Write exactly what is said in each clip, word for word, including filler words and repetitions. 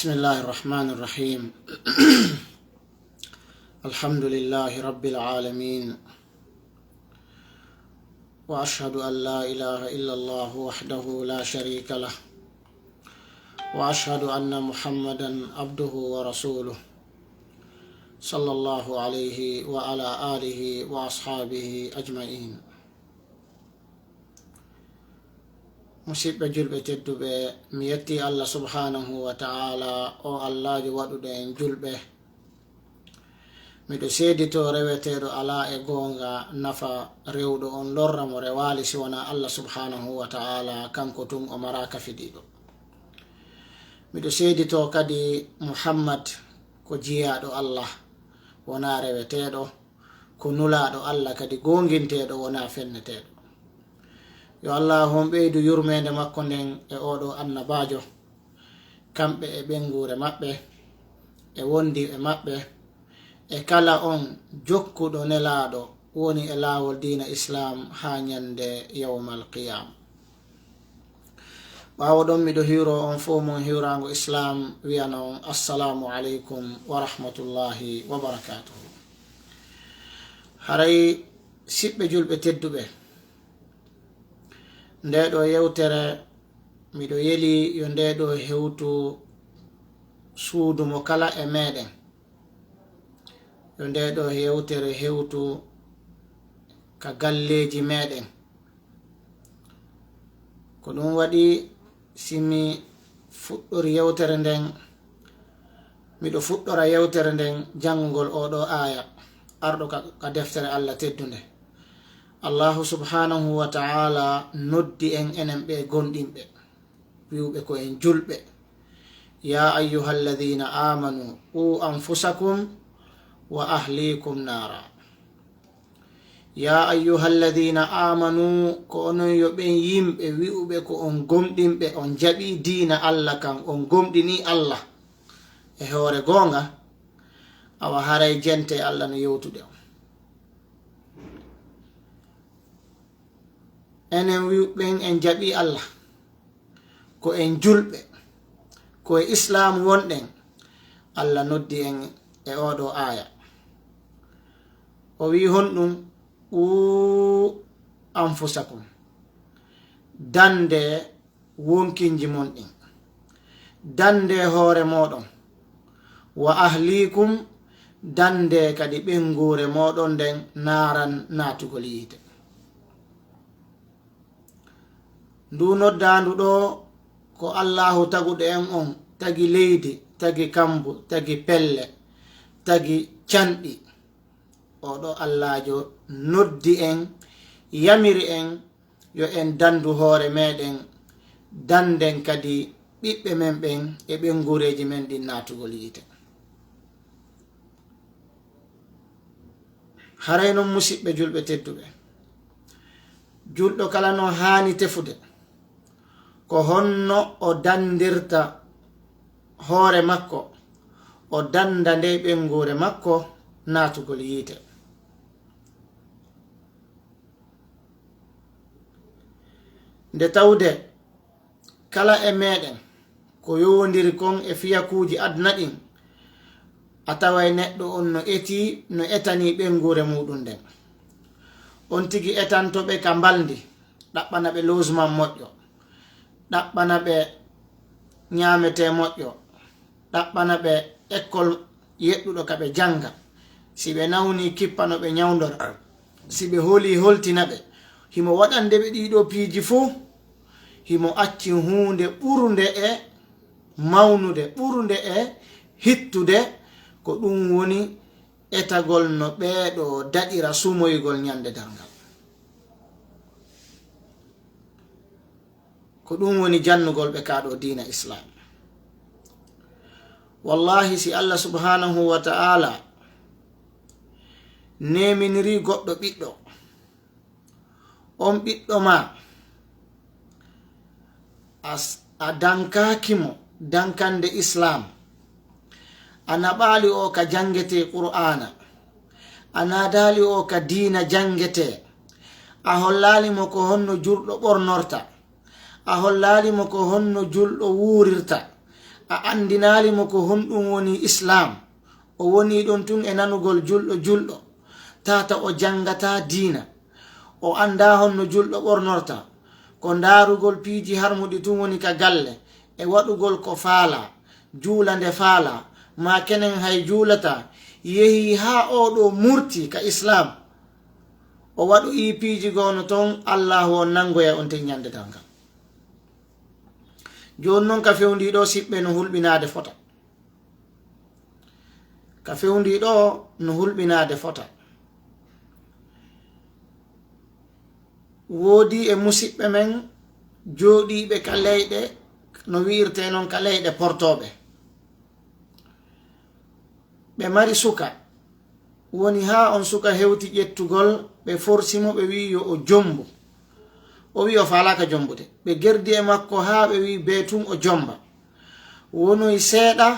بسم الله الرحمن الرحيم. الحمد لله رب العالمين. وأشهد أن لا إله إلا الله وحده لا شريك له. وأشهد أن محمدا عبده ورسوله. صلى الله عليه وعلى آله وأصحابه أجمعين. Musiɓɓe julɓe tedduɓe, mi yetti Allah subhanahu wa ta'ala, o Allajo waɗuɗo en julɓe. Miɗo seedito reweteeɗo alaa e goonga nafa rewɗo on lorra mo rewaali si wonaa Allah subhanahu wa ta'ala, kanko tun o maraa kafidiiɗo. Miɗo seedito kadi Muhammad ko jiyaaɗo Allah, wonaa reweteeɗo, ko nulaaɗo Allah kadi goonginteeɗo, wonaa fenneteeɗo. Yo Allah on ɓeydu yurmeende makko nden e oɗo annabaajo, kamɓe e ɓeynguure maɓɓe, e wondiiɓe maɓɓe, e kala on jokkuɗo nelaaɗo woni e laawol diina Islaam haa ñande yawmal qiyaama. Ɓaawo ɗon, miɗo hiwro on fow mon hiwraango Islaam, wiyana on, Assalaamu aleykum wa rahmatullahi wa barakaatuhu. Haray siɓɓe julɓe tedduɓe, ndee ɗoo yewtere, miɗo yeli yo ndee ɗoo hewtu suudu mo kala e meɗen. Yo ndee ɗoo yewtere hewtu ka galleeji meɗen. Ko ɗum waɗi, si mi fuɗɗori yewtere nden, miɗo fuɗɗora yewtere nden janngugol oo ɗoo aaya arɗo ka, ka deftere Allah teddunde. Allahu subhanahu wa ta'ala noddi en, enen ɓee gomɗinɓe, wi'uɓe ko en julɓe. Ya ayyuhalladhina amanu, qu anfusakum wa ahlikum nara. Ya ayyuhalladhina amanu, ko onon yo ɓen yimɓe wi'uɓe ko on gomɗinɓe, on jaɓi diina Allah kan, on gomɗini Allah e hoore goonga, awa haray jente Allah no yewtude on. Enen wi'uɓen en jaɓi Allah, ko en julɓe, ko e Islaamu wonɗen, Allah noddi en e oo ɗoo aaya. O wi'i honɗum? Qu anfusakum. Dande wonkinji mon ɗin. Dande hoore mooɗon. Wa ahlikum, dande kadi ɓeynguure mooɗon nden naaran naatugol yiite. Ndu noddaandu ɗoo ko Allaahu taguɗo en on, tagi leydi, tagi kambu, tagi pelle, tagi canɗi. Oo ɗoo Allaajo noddi en, yamiri en yo en dandu hoore meɗen, danden kadi ɓiɓɓe men ɓen e ɓeynguureeji men ɗin naatugol yiite. Haray non, musiɓɓe julɓe tedduɓe, julɗo kala no haani tefude ko honno o dandirta hoore makko, o danda ndey ɓeynguure makko naatugol yiite. Nde tawde kala e meɗen ko yowondiri kon e fiyakuuji aduna ɗin, a taway neɗɗo on no etii, no etanii ɓeynguure muɗum nden. On tigi etanto ɓe ka mbalndi, ɗaɓɓana ɓe logement moƴƴo, ɗaɓɓana ɓe ñaametee moƴƴo, ɗaɓɓana ɓe ekkol yeɗɗuɗo ka ɓe jannga. Si ɓe nawni, kippano ɓe ñawndora. Si ɓe hoolii, holtina ɓe. Himo waɗande ɓe ɗii ɗoo piiji fow, himo acci huunde ɓurnde e mawnude, ɓurnde e hittude, ko ɗum woni etagol no ɓee ɗoo daɗira sumoygol ñande darngal. Ko ɗum woni jannugol ɓe kaa ɗoo diina Islaam. Wallaahi, si Allah subhaanahu wa ta'aala neeminirii goɗɗo ɓiɗɗo, on ɓiɗɗo maa, a s-, a dankaaki mo dankande Islaam, a naɓaali o ka janngetee Qur'aana, a naadaali o ka diina janngetee, a hollaali mo ko honno julɗo ɓornorta, a hollaali mo ko honno julɗo wuurirta, A anndinaali mo ko honɗum woni Islaam. O woni ɗon tun e nanugol julɗo julɗo, tata o janngataa diina. O anndaa honno julɗo ɓornorta. Ko ndaarugol piiji harmuɗi tun woni ka galle, e waɗugol ko faalaa, juula nde faalaa, maa kenen hay juulataa. Yehi haa oo ɗoo murti ka Islaam. O waɗoyi piiji goo no ton, Allaahu on nanngoya on ten ɲande darngal. Jooni non ka fewndii ɗoo siɓɓe no hulɓinaade fota. Ka fewndii ɗoo no hulɓinaade fota. Woodii e musiɓɓe men jooɗiiɓe ka leyɗe, no wi'irtee non ka leyɗe portooɓe. Ɓe mari suka, woni haa on suka hewti ƴettugol, ɓe forsi mo, ɓe wi'i yo o jombu. O wi'i o faalaaka jombude. Ɓe gerdi e makko haa ɓe wi'i bee tun o jomba. Wonoyi seeɗa,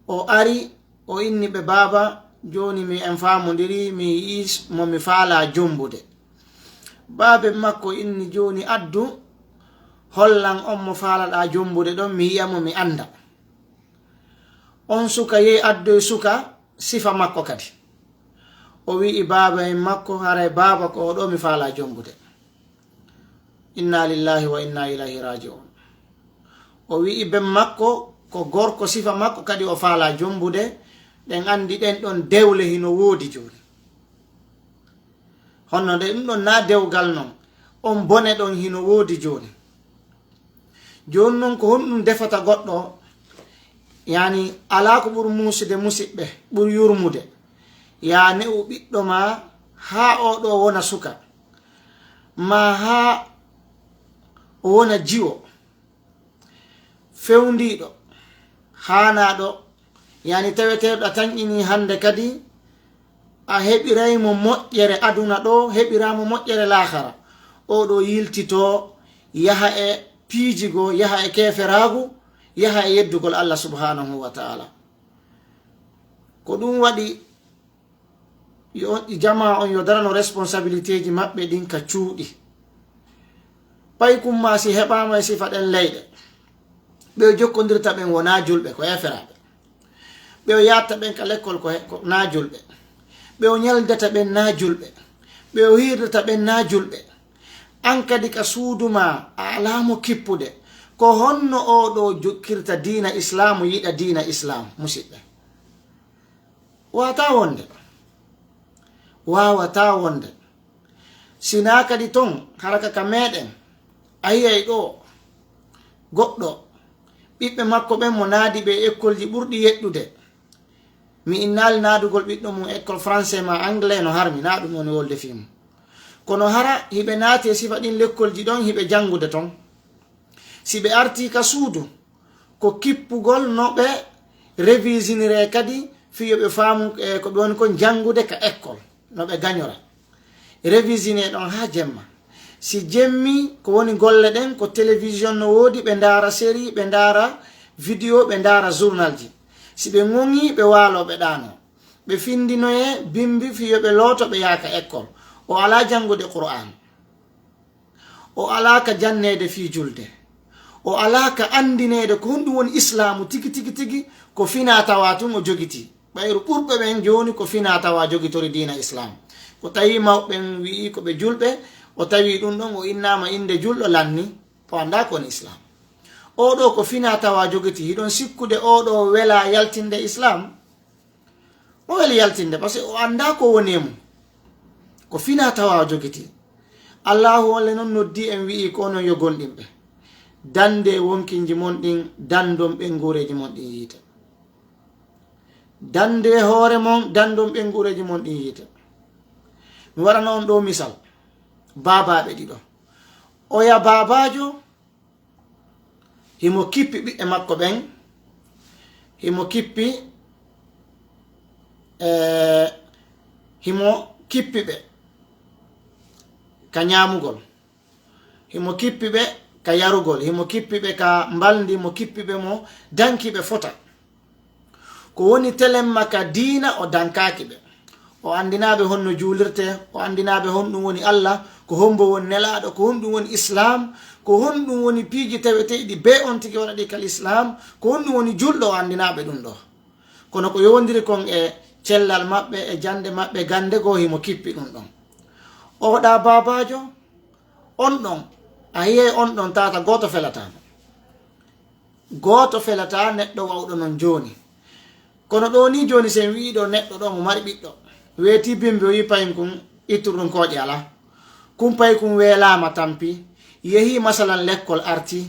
o ari, o inni ɓe, "Baaba, jooni mi en faamondiri, mi yi'i mo mi faalaa jombude." Baaben makko inni, "Jooni addu, hollan on mo faalaɗaa jombude ɗon, mi yi'a mo, mi annda." On suka yehi addoyi suka sifa makko kadi. O wi'i baaba en makko, "Haray baaba, ko oo ɗoo mi faalaa jombude." Inna lillahi wa inna ilayhi raji'un. O wi'i ben makko, ko gorko sifa makko kadi o faalaa jombude, ɗen anndi ɗen ɗon dewle hino woodi jooni. Honno nde ɗum ɗon naa dewgal non, on bone ɗon hino woodi jooni. Jooni non ko honɗum defata goɗɗo? Yani alaa ko ɓuri muusude musiɓɓe, ɓuri yurmude. Yaa ne'u ɓiɗɗo maa haa oo ɗoo wona suka, maa haa o wona jiwo. Fewndiiɗo, haanaaɗo, yani taweteeɗo a tanƴinii hannde kadi, a heɓiray mo moƴƴere aduna ɗoo, heɓiraa mo moƴƴere laahara. Oo ɗoo yiltitoo, yaha e piiji goo, yaha e keeferaagu, yaha e yeddugol Allah subhaanahu wa ta'ala. Ko ɗum waɗi yo, jamaa on yo darano responsabilitéeji maɓɓe ɗin ka cuuɗi. Paykum maa si heɓaama e sifa ɗen leyɗe, ɓe o jokkondirta ɓen wonaa julɓe, ko heeferaaɓe. Ɓe o yaatta ɓen ka lekkol ko he-, ko naa julɓe. Ɓe o ñaldata ɓen naa julɓe. Ɓe o hiirdata ɓen naa julɓe. An kadi ka suudu maa, a alaa mo kippude. Ko honno oo ɗoo jokkirta diina Islaamu, yiɗa diina Islaamu, musiɓɓe? Waawataa wonde. Waawataa wonde. Sinaa kadi ton, hara ka ka meɗen, a yi'ay ɗoo goɗɗo, ɓiɓɓe makko ɓen mo naadi ɓe e ekkolji ɓurɗi yeɗɗude. Mi innaali naadugol ɓiɗɗo mum école français maa anglais, no harmi, naa ɗum woni wolde fii mum. Kono hara hiɓe naati e sifa ɗin lekkolji ɗon, hiɓe janngude ton. Si ɓe artii ka suudu, ko kippugol no ɓe revisiniree kadi fii yo ɓe faamu, eh, ko ɓe woni kon janngude ka école, no ɓe gañora. Revisinee ɗon haa jemma. Si jemmi, ko woni golle ɗen, ko télévision no woodi, ɓe ndaara série, ɓe ndaara vidéo, ɓe ndaara journalji. Si ɓe ŋoŋii, ɓe waaloo, ɓe ɗaanoo. Ɓe findinoyee bimbi fii yo ɓe looto, ɓe yaha ka école. O alaa janngude Qur'aan. O alaa ka janneede fii julde. O alaa ka anndineede ko honɗum woni Islaamu tigi, tigi, tigi, ko finaa tawaa tun o jogitii. Ɓayru ɓurɓe ɓen jooni ko finaa tawaa jogitori diina Islaam. Ko tawi mawɓe ɓen wi'i ko ɓe julɓe, o tawi ɗum ɗon, o innaama innde julɗo, lanni, o anndaa ko woni Islaam. Oo ɗoo ko finaa tawaa jogitii, hiɗon sikkude oo ɗoo welaa yaltinde Islaam? O weli yaltinde, parce que o anndaa ko woni e mum. Ko finaa tawaa o jogitii. Allaahu on le non noddii en, wi'i ko onon yo gomɗinɓe, dandee wonkinji mon ɗin, dandon ɓeynguureeji mon ɗin yiite. Dandee hoore mon, dandon ɓeynguureeji mon ɗin yiite. Mi waɗana on ɗoo misal. Baabaaɓe ɗiɗo. Oya baabaajo, himo kippi ɓiɓɓe makko ɓen, himo kippi, eh, himo kippi ɓe ka ñaamugol, himo kippi ɓe ka yarugol, himo kippi ɓe ka mbalndi, mo kippi ɓe mo danki ɓe fota. Ko woni telemma ka diina, o dankaaki ɓe. O anndinaa ɓe honno juulirtee, o anndinaa ɓe honɗum woni Alla, ko hommbo woni nelaaɗo, ko honɗum woni Islaam, ko honɗum woni piiji taweteeɗi bee on tigi waɗa ɗi ka Lislaam, ko honɗum woni juulɗo, o anndinaa ɓe ɗum ɗoo. Kono ko yowondiri kon e cellal maɓɓe, e jannde maɓɓe, gannde goo himo kippi ɗum ɗon. Oɗaa baabaajo, on ɗon, a yi'ay on ɗon taata gooto felataa mo. Gooto felataa neɗɗo wa'uɗo non jooni. Kono ɗoo nii jooni, si en wi'ii ɗoo neɗɗo ɗoo mo mari ɓiɗɗo, weetii bimbi, o yi'i paykun ittuɗun kooƴe alaa. Kun paykun weelaama tampi, yehii masalan lekkol artii,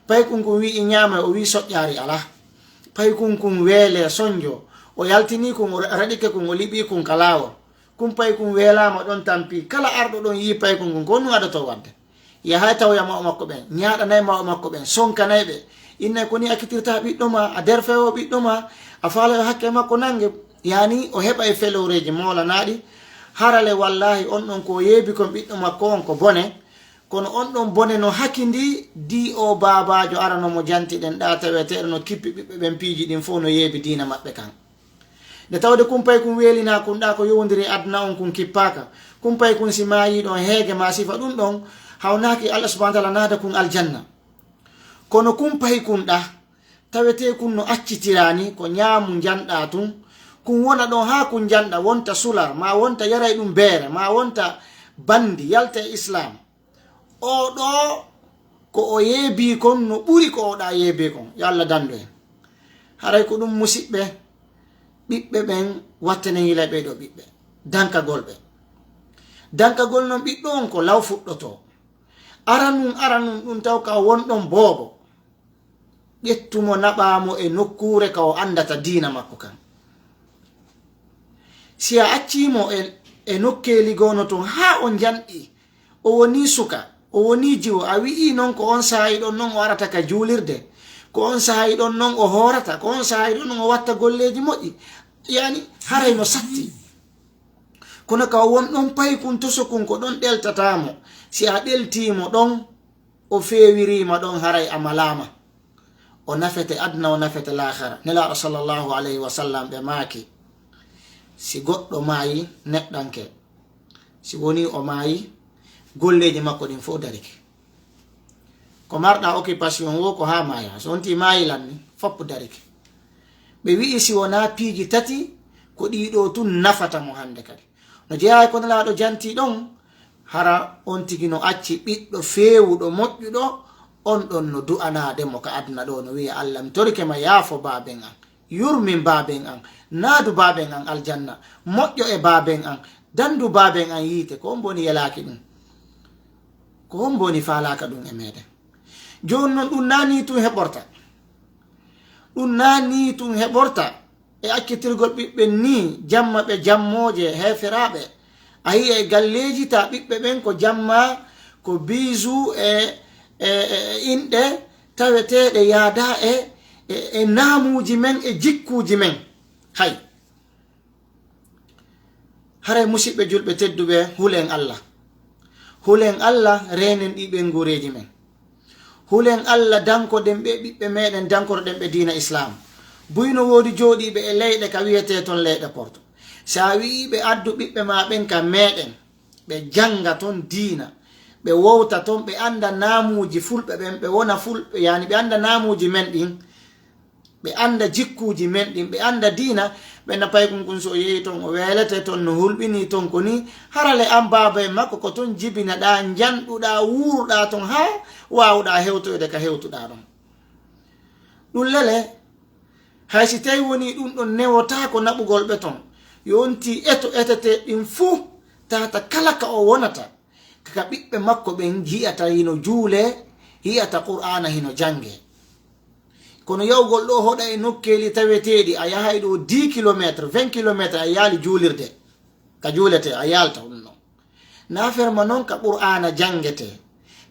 paykun kun wi'i ñaamay, o wi'i soƴƴaari alaa. Paykun kun weelee sonjo, o yaltinii kun, o raɗike kun, o liɓii kun ka laawol. Kun paykun weelaama ɗon tampi. Kala arɗo ɗon yi'i paykun kun, ko honɗum adotoo waɗde? Yahay tawoya mawɓe makko ɓen, ñaaɗanay mawɓe makko ɓen, sonkanay ɓe. Innay, ko nii a accitirta ɓiɗɗo maa, a derfay oo ɓiɗɗo maa, a faalay o hakke makko nannge. Yaani, o heɓay felooreeji moolanaaɗi. Hara le, wallaahi, on ɗon ko o yeebi kon ɓiɗɗo makko on ko bone. Kono on ɗon bone no hakindii, dii oo baabaajo arano mo jantiɗen ɗaa, taweteeɗo no kippi ɓiɓɓe ɓen piiji ɗin fow, no yeebi diina maɓɓe kan. Nde tawde kun paykun weelinaa kun ɗaa, ko yowondiri e aduna on kun kippaaka. Kun paykun si maayii ɗon, heege maa sifa ɗum ɗon hawnaaki, Allah subhanahu wa ta'ala naada kun aljanna. Kono kun paykun ɗaa, tawetee kun no accitiraa ni, ko ñaamu njanɗaa tun, kun wona ɗon haa kun njanɗa, wonta sular, maa wonta yaray ɗum beere, maa wonta banndi, yalta e Islaam. Oo ɗoo ko o yeebii kon no ɓuri ko oo ɗaa yeebii kon. Yo Allah dandu en. Haray ko ɗum, musiɓɓe, ɓiɓɓe ɓen, wattenen yila ɓee ɗoo ɓiɓɓe. Dankagol ɓe. Dankagol non ɓiɗɗo on ko law fuɗɗotoo. Aranun, aranun ɗum taw ka won ɗon boobo. Ƴettu mo, naɓaa mo e nokkuure ka o anndata diina makko kan. Si a accii mo e, e nokkeeli goo no ton haa o njanɗi, o wonii suka, o wonii jiwo, a wi'ii non ko on saa'i ɗon non o arata ka juulirde, ko on saa'i ɗon non o hoorata, ko on saa'i ɗon non o watta golleeji moƴƴi, yaani, haray no satti. Kono ka o won ɗon paykun tosokun, ko ɗon ɗeltataa mo. Si a ɗeltii mo ɗon, o feewiriima ɗon, haray a malaama. O nafete aduna, o nafete laakara. Nelaaɗo sallallahu alayhi wa sallam ɓe maaki, si goɗɗo maayi, neɗɗanke, si wonii o maayi, golleeji makko ɗin fow darike. Ko marɗaa occupation woo, ko haa maayaa. So wontii maayi lan ni, fow darike. Ɓe wi'i si wonaa piiji tati, ko ɗii ɗoo tun nafata mo hannde kadi. No jeyaa e ko Nelaaɗo jantii ɗon, hara on tigi no acci ɓiɗɗo feewuɗo, moƴƴuɗo, on ɗon no du'anaade mo ka aduna ɗoo, no wi'a, "Allah, mi torike ma, yaafo baaben an, yurmin baaben an, naadu baaben an aljanna, moƴƴo e baaben an, dandu baaben an yiite." Ko hombo woni yelaaki ɗum? Ko hombo woni faalaaka ɗum e meɗen? Jooni non, ɗum naa nii tun heɓorta. Ɗum naa nii tun heɓorta. E accitirgol ɓiɓɓe nii, jamma ɓe jammooje heeferaaɓe. A yi'a e galleeji, ta ɓiɓɓe ɓen ko jamma, ko biisu e, e, e, e inɗe taweteeɗe yaadaa e, e, e naamuuji men, e jikkuuji men. Hay. Haray, musiɓɓe julɓe tedduɓe, hulen Allah. Hulen Allah, reenen ɗii ɓeynguureeji men. Hulen Allah, dankoɗen ɓe ɓiɓɓe meɗen, dankoroɗen ɓe diina Islaam. Buy no woodi jooɗiiɓe e leyɗe ka wi'etee ton leyɗe Porto. Si a wi'ii ɓe addu ɓiɓɓe maa ɓen ka meɗen, ɓe jannga ton diina, ɓe wowta ton, ɓe annda naamuuji fulɓe ɓen, ɓe wona fulɓe, yaani ɓe annda naamuuji men ɗin, ɓe annda jikkuuji men ɗin, ɓe annda diina, ɓe na paykun kun, so o yehi ton, o weelete ton, no hulɓinii ton ko nii, hara le an baaba e makko ko ton jibinaɗaa, njanɗuɗaa, wuuruɗaa ton haa waawuɗaa hewtoyde ka hewtuɗaa ɗon. Ɗum lele, hay si tawi wonii ɗum ɗon newotaako naɓugol ɓe ton, yontii eto etetee ɗin fuu, tata kala ka o wonata, ka ɓiɓɓe makko ɓen yi'ata hino juulee, yi'ata Qur'aana hino janngee. Kono yahugol ɗoo hoɗa e nokkeeli taweteeɗi, a yahay ɗoo dix kilomètres, vingt kilomètres, a yaali juulirde, ka juuletee, a yaalta ɗum ɗon. Na ferma non ka Qur'aana janngetee,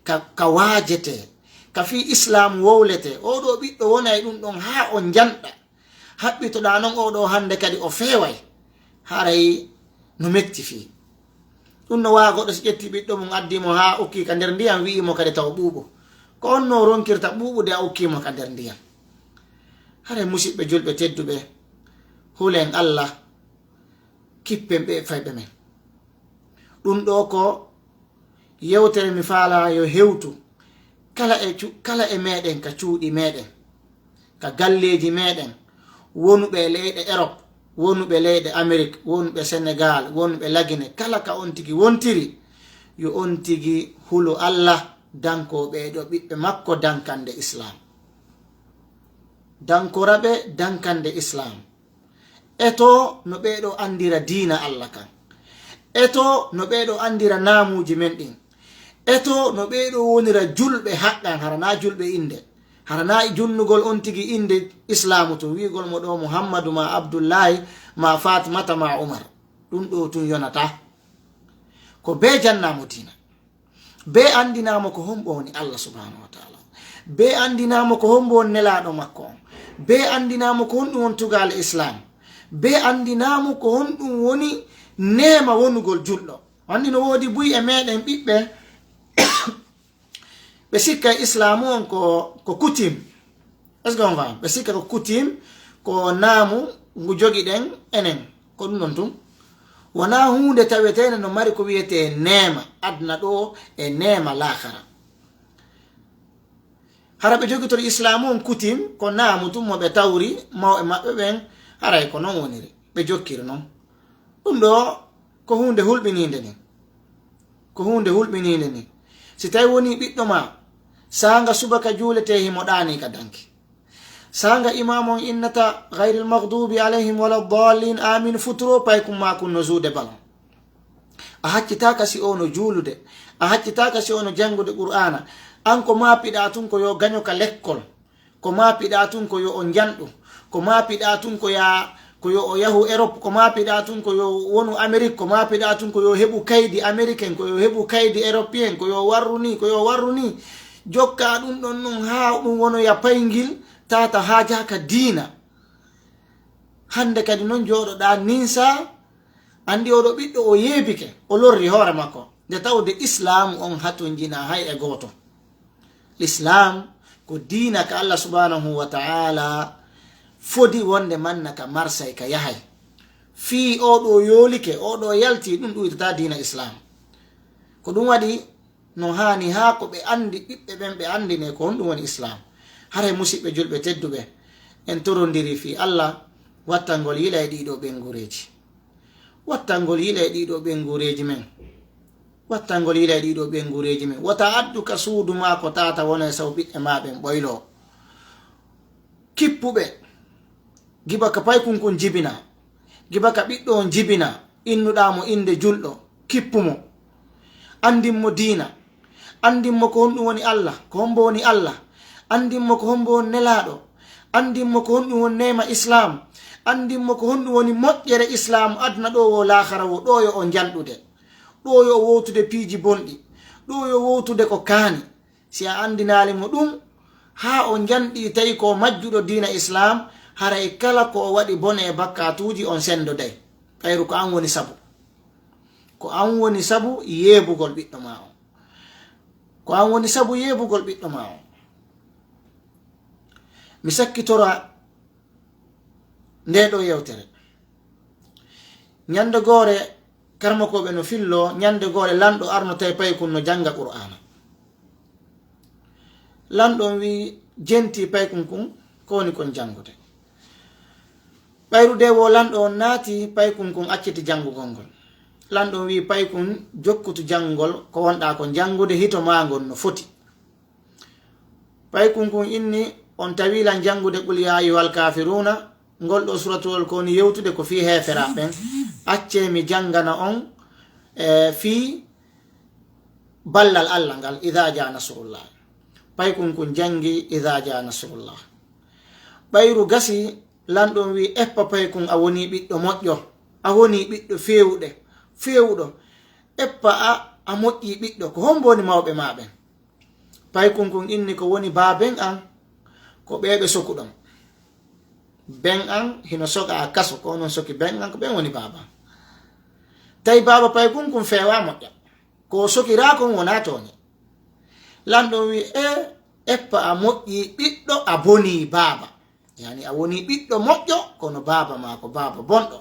ka, ka waajetee, ka fii Islaam wowletee. Oo ɗoo ɓiɗɗo wona e ɗum ɗon haa o njanɗa. Haɓɓitoɗaa non oo ɗoo hannde kadi o feeway, haray no metti fii. Ɗum no waawa goɗɗo si ƴetti ɓiɗɗo mum, addi mo haa ukki ka nder ndiyam, wi'i mo kadi taw ɓuuɓu. Ko on no ronkirta ɓuuɓude a ukki mo ka nder ndiyam. Haray musiɓɓe julɓe tedduɓe, hulen Allah, kippen ɓe fayɓe men. Ɗum ɗo ko yewtere mi faala yo hewtu kala e cu-, kala e meɗen ka cuuɗi meɗen, ka galleeji meɗen, wonuɓe e leyɗe Erop, wonuɓe leyɗe Amerik, wonuɓe Senegal, wonuɓe Lagine, kala ka on tigi wontiri, yo on tigi hulu Allah, dankoo ɓee ɗo ɓiɓɓe makko dankande Islam. Dankora ɓe dankande Islam. Eto no ɓee ɗo anndira diina Allah kan. Eto no ɓee ɗo anndira naamuuji men ɗin. Eto no ɓee ɗo wonira julɓe haqqan, hara na julɓe innde. Hara na junnugol on tigi innde Islaamu tun, wi'ugol mo ɗo Muhammadu ma Abdullahi ma Fatimata ma Umar. Ɗum ɗo tun yonata. Ko bee jannaamo diina. Bee anndinaamo ko hombo woni Allah subhanahu wa ta'ala. Bee anndinaamo ko hombo woni nelaaɗo makko on. Bee anndinaamo ko honɗum woni tugaale Islam. Bee anndinaamo ko honɗum woni neema wonugol julɗo. Anndi no woodi buy e meɗen ɓiɓɓe, ɓe sikka e Islaamu on ko, ko coutume. Est-ce que on faam? Ɓe sikka ko coutume, ko naamu ngu jogiɗen enen. Ko ɗum ɗon tun. Wonaa huunde taweteende no mari ko wiyetee neema aduna ɗo e neema laakara. Hara ɓe jogitori Islaamu on coutume, ko naamu tun mo ɓe tawri mawɓe maɓɓe ɓen, haray ko non woniri. Ɓe jokkiri non. Ɗum ɗo ko huunde hulɓiniinde ni. Ko huunde hulɓiniinde ni. Si tawi wonii ɓiɗɗo ma, saanga subaka juuletee himo ɗaanii ka danki. Saanga imaamu on innata, "Gayril maghdubi alayhim wala dallin, amin," futuro paykun maakun no zuude balon. A haccitaaka si o no juulude. A haccitaaka si o no janngude Qur'aana. An ko maapiɗaa tun ko yo gaño ka lekkol. Ko maapiɗaa tun ko yo o njanɗu. Ko maapiɗaa tun ko ya, ko yo o yahu Erop. Ko maapiɗaa tun ko yo wonu Amerik. Ko maapiɗaa tun ko yo heɓu kaydi Ameriken, ko yo heɓu kaydi Eropien, ko yo warru ni, ko yo warru ni. Jokkaa ɗum ɗon nun haa ɗum wonoya payngil, tata haajaaka diina. Hannde kadi non jooɗoɗaa ninsaa, anndi oɗo ɓiɗɗo o yeebike, o lorri hoore makko. Nde tawde Islaamu on hatonjinaa hay e gooto. Lislaam ko diina ka Allah subhanahu wa ta'ala fodi wonde manna ka marsay ka yahay. Fii oɗo yoolike, oɗo yalti, ɗum ɗuytata diina Islaam. Ko ɗum waɗi no haani haa ko ɓe anndi, ɓiɓɓe ɓen ɓe anndine ko honɗum woni Islaam. Haray musiɓɓe julɓe tedduɓe, en torondiri fii Allah wattangol yila e ɗiɗo ɓengureeji. Wattangol yila e ɗiɗo ɓengureeji men. Wattangol yila e ɗiɗo ɓengureeji men. Wota addu ka suudu maa ko tata wona e saw ɓiɓɓe maa ɓen ɓoyloo. Kippuɓe. Giba ka paykun kun jibina. Giba ka ɓiɗɗo on jibina. Innuɗaa mo innde julɗo. Kippu mo. Anndin mo diina. Anndin mo ko honɗum woni Allah, ko hombo woni Allah. Anndin mo ko hombo woni nelaaɗo. Anndin mo ko honɗum woni neema Islaam. Anndin mo ko honɗum woni moƴƴere Islaam aduna ɗo wo laakhara wo, ɗo yo o njanɗude. Ɗo yo o wowtude piiji bonɗi. Ɗo yo o wowtude ko kaani. Si a anndinaali mo ɗum, haa o njanɗi tawi ko majjuɗo diina Islaam, haray kala ko o waɗi bone e bakkaatuuji on senndoday. Ɓayru ko an woni sabu. Ko an woni sabu yeebugol ɓiɗɗo maa on. Ko an woni sabu yeebugol ɓiɗɗo maa on. Mi sakkitora nde ɗo yewtere. Ñande goore, karmakooɓe no fillo, ñande goore lanɗo arno tawi paykun no jannga Qur'aana. Lanɗo on wi'i, jenti paykun kun, ko woni kon janngude? Ɓayru de wo lanɗo on naati, paykun kun acciti janngugol ngol. Lanɗo on wi'i, paykun jokkutu janngugol ko wonɗaa ko janngude, hito maa ngol no foti. Paykun kun inni, on tawi lan janngude Qul yaa ayyuhal kaafiruuna, ngol ɗo suuratuwol ko woni yewtude ko fii heeferaa ɓen. Accee mi janngana on, e, fii ballal Allah ngal, idaa jaa nasrullah. Paykun kun janngi, idaa jaa nasrullah. Ɓayru gasi, lanɗo on wi'i, eppa paykun a wonii ɓiɗɗo moƴƴo, a wonii ɓiɗɗo feewuɗe, feewuɗo. Eppa a, a moƴƴii ɓiɗɗo, ko hombo woni mawɓe maa ɓen? Paykun kun inni ko woni baaben an, ko ɓee ɓe sokuɗon. Ben an hino soka a kaso, ko onon soki ben an, ko ɓen woni baaba. Tawi baaba paykun kun feewaa moƴƴa. Ko o sokiraa kon wonaa tooñe. Lanɗo on wi'i, e, eppa a moƴƴii ɓiɗɗo, a bonii baaba. Yani a wonii ɓiɗɗo moƴƴo, kono baaba maa ko baaba bonɗo.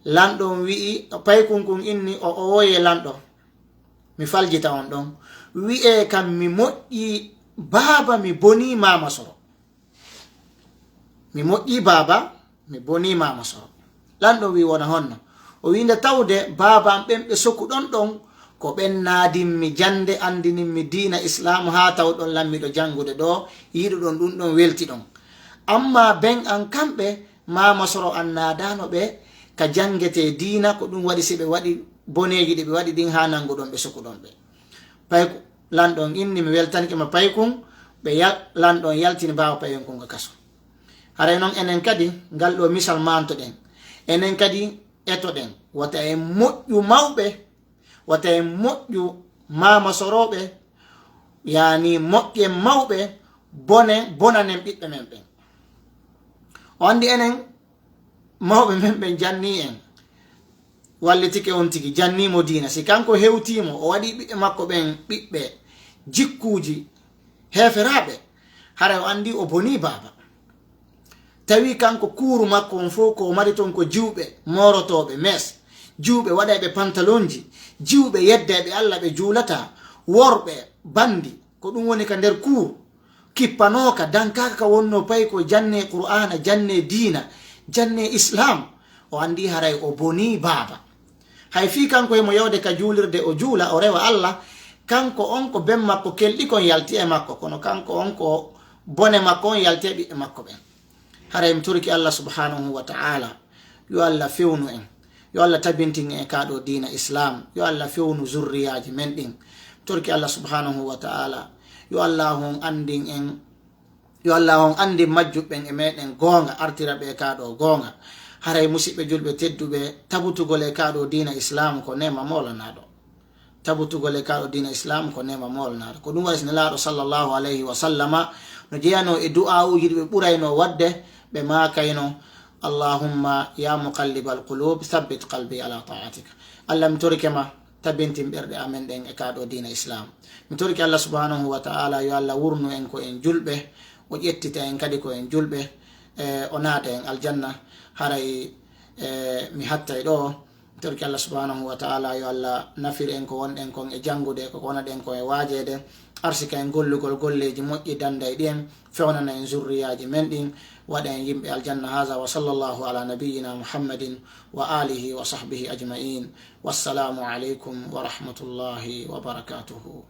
Lanɗo on wi'i, paykun kun inni o owoye lanɗo. Mi faljita on ɗon. Wi'e kam mi moƴƴi baaba, mi boni maama soro. Mi moƴƴi baaba, mi boni maama soro. Lanɗo wi'i wona honno? O wi'i nde tawde baaba am ɓen ɓe sokuɗon ɗon, ko ɓen naadinmi jannde, andininmi diina Islaamu haa tawɗon lan miɗo janngude ɗo, yiɗuɗon ɗun ɗon weltiɗon. Amma ben an kamɓe, maama soro an naadano ɓe ka janngetee diina, ko ɗun waɗi si ɓe waɗi boneeji ɗi ɓe waɗi ɗin haa nannguɗon ɓe sokuɗon ɓe. Payku, lanɗo on inni mi weltanike ma paykun, ɓe yal-, lanɗo on yaltini baaba paykun kun ka kaso. Haray non enen kadi, ngal ɗo misal mantoɗen. Enen kadi etoɗen. Wata en moƴƴu mawɓe, wata en moƴƴu maama sorooɓe, yaani moƴƴen mawɓe, bone, bonanen ɓiɓɓe men ɓen. O anndi enen mawɓe men ɓen janni en, wallitike on tigi, janni mo diina. Si kanko hewtii mo, o waɗi ɓiɓɓe makko ɓen ɓiɓɓe jikkuuji heeferaaɓe, haray o anndi o bonii baaba. Tawi kanko kuuru makko on fow ko o mari ton ko jiwɓe moorotooɓe mees, jiwɓe waɗayɓe pantalonji, jiwɓe yeddayɓe Alla ɓe juulataa, worɓe bandi, ko ɗun woni ka nder kuur, kippanooka, dankaaka ka wonnoo pay ko janne Qur'aana, janne diina, janne Islaam. O anndi haray o bonii baaba. Hay fii kanko himo yawde ka juulirde o juula, o rewa Alla, kanko on ko ben makko kelɗi kon yalti e makko, kono kanko on ko bone makko on yalti e ɓiɓɓe makko ɓen. Haray mi torike Alla subhanahu wa ta'ala, yo Alla fewnu en, yo Alla tabintin en e kaa ɗoo diina Islaam, yo Alla fewnu zurriyaaji men ɗin. Mi torike Alla subhanahu wa ta'ala, yo Alla on anndin en, yo Alla on anndin majjuɓe ɓen e meɗen goonga, artira ɓe e kaa ɗoo goonga. Haray musiɓɓe julɓe tedduɓe, tabutugol e kaa ɗoo diina Islaam ko neema moolanaaɗo. Tabutugol e kaa ɗoo diina Islaam ko neema moolanaaɗo. Ko ɗun waɗi si Nelaaɗo sallallahu alayhi wa sallama no jeyanoo e du'aawuuji ɗi ɓe ɓuraynoo waɗde, ɓe maakayno, "Allahumma ya muqallibal qulub, thabbit qalbi ala ta'atika." Alla, mi torike ma, tabintin ɓerɗe amen ɗen e kaa ɗoo diina Islaam. Mi torike Alla subhanahu wa ta'ala yo Alla wurnu en ko en julɓe, o ƴettita en kadi ko en julɓe, e o naada en aljanna. Haray, e, mi hattay ɗoo. Mi torike Alla subhanahu wa ta'ala yo Alla nafir en ko wonɗen kon e janngude, ko wonaɗen kon e waajeede, arsika en gollugol golleeji moƴƴi, danday ɗi en, fewnana en zurriyaaji men ɗin, waɗa en yimɓe aljanna. Haza wa sallallahu ala nabiyyina Muhammadin wa alihi wa sahbihi ajma'in. Wassalamu alaikum wa rahmatullahi wa barakatuhu.